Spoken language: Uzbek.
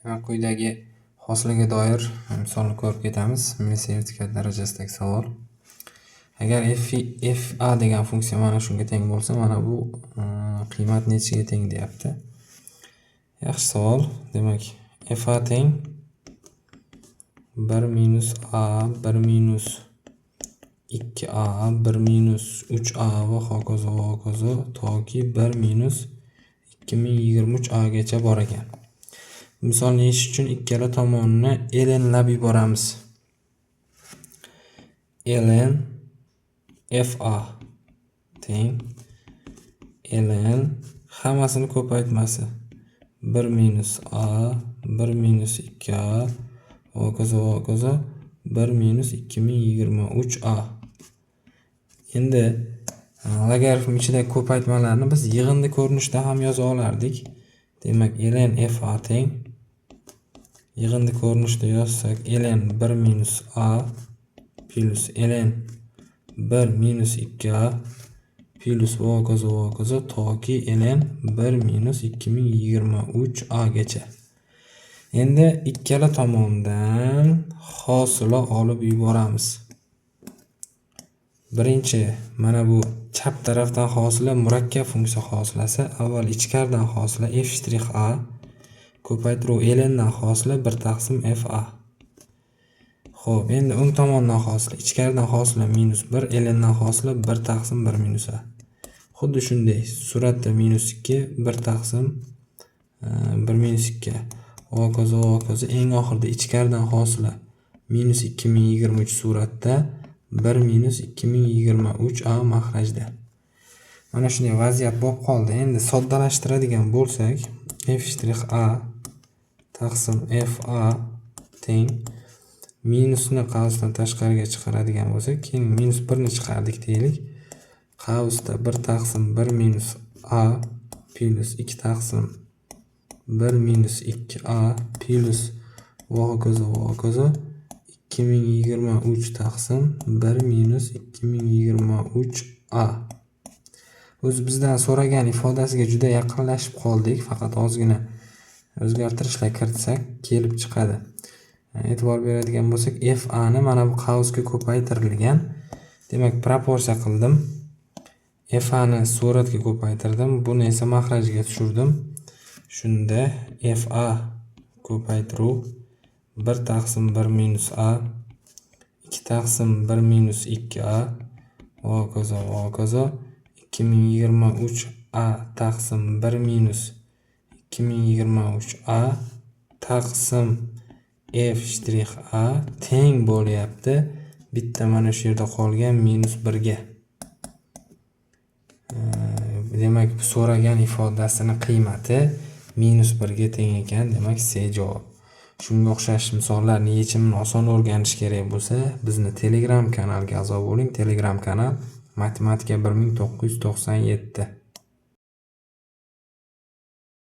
Demak, quyidagi hosiliga doir misolni ko'rib ketamiz. Milliy sertifikat darajasidagi savol. Agar f a degan funksiya mana shunga teng bo'lsa, mana bu qiymat nechiga teng deyapti. Yaxshi savol. Demak, f a teng 1 minus a 1 minus 2a 1 minus 3a va hokazo va hokazo toki 1 minus 2023 a gacha bor ekan. Misolni yechish uchun ikkala tomonni lnlab yuboramiz. Ln fa teng ln hammasini ko'paytmasi 1 minus a 1 minus 2a va hokazo va hokazo 1 minus 2023 a. Endi logaritm ichidagi ko'paytmalarni biz yig'indi ko'rinishida ham yoza olardik. Demak, ln fa teng yig'indi ko'rinishida yozsak ln 1 minus a plus ln 1 minus 2a plus va hokazo va hokazo toki ln 1 minus 2023 a gacha. Endi ikkala tomondan hosila olib yuboramiz. Birinchi mana bu chap tarafdan hosila murakkab funksiya hosilasi. Avval ichkaridan hosila f shtrix a ko'paytiruv lndan hosila 1 taqsim f a. Xo'p, endi o'ng tomondan hosila, ichkaridan hosila minus 1, lndan hosila 1 taqsim 1 minus a. Xuddi shunday suratda minus 2 1 taqsim 1 minus 2 va hokazo va hokazo eng oxirida ichkaridan hosila minus 2023 suratda 1 minus 2023 a mahrajda. Mana shunday vaziyat bo'lib qoldi. Endi soddalashtiradigan bo'lsak, f shtrix a taqsim f a teng minusni qavsdan tashqariga chiqaradigan bo'lsak, keyin minus 1 ni chiqardik deylik. Qavsda 1 taqsim 1 minus a plus 2 taqsim 1 minus 2a plus va hokazo va hokazo 2023 taqsim 1 minus 2023 a. O'zi bizdan so'ragan ifodasiga juda yaqinlashib qoldik, faqat ozgina o'zgartirishlar kiritsak kelib chiqadi. E'tibor beradigan bo'lsak, f a ni mana bu qavsga ko'paytirilgan. Demak, proporsiya qildim. F a ni suratga ko'paytirdim, buni esa mahrajga tushirdim. Shunda f a ko'paytiruv 1 taqsim 1 minus a 2 taqsim 1 minus 2a va hokazo va hokazo 2023 a taqsim 1 minus 2023 a taqsim f shtrix a teng bo'lyapti bitta mana shu yerda qolgan minus 1 ga. Demak, so'ragan ifodasini qiymati minus 1 ga teng ekan. Demak, C javob. Shunga o'xshash misollarni yechimini oson o'rganish kerak bo'lsa, bizni Telegram kanalga a'zo bo'ling. Telegram kanal Matematika 1997.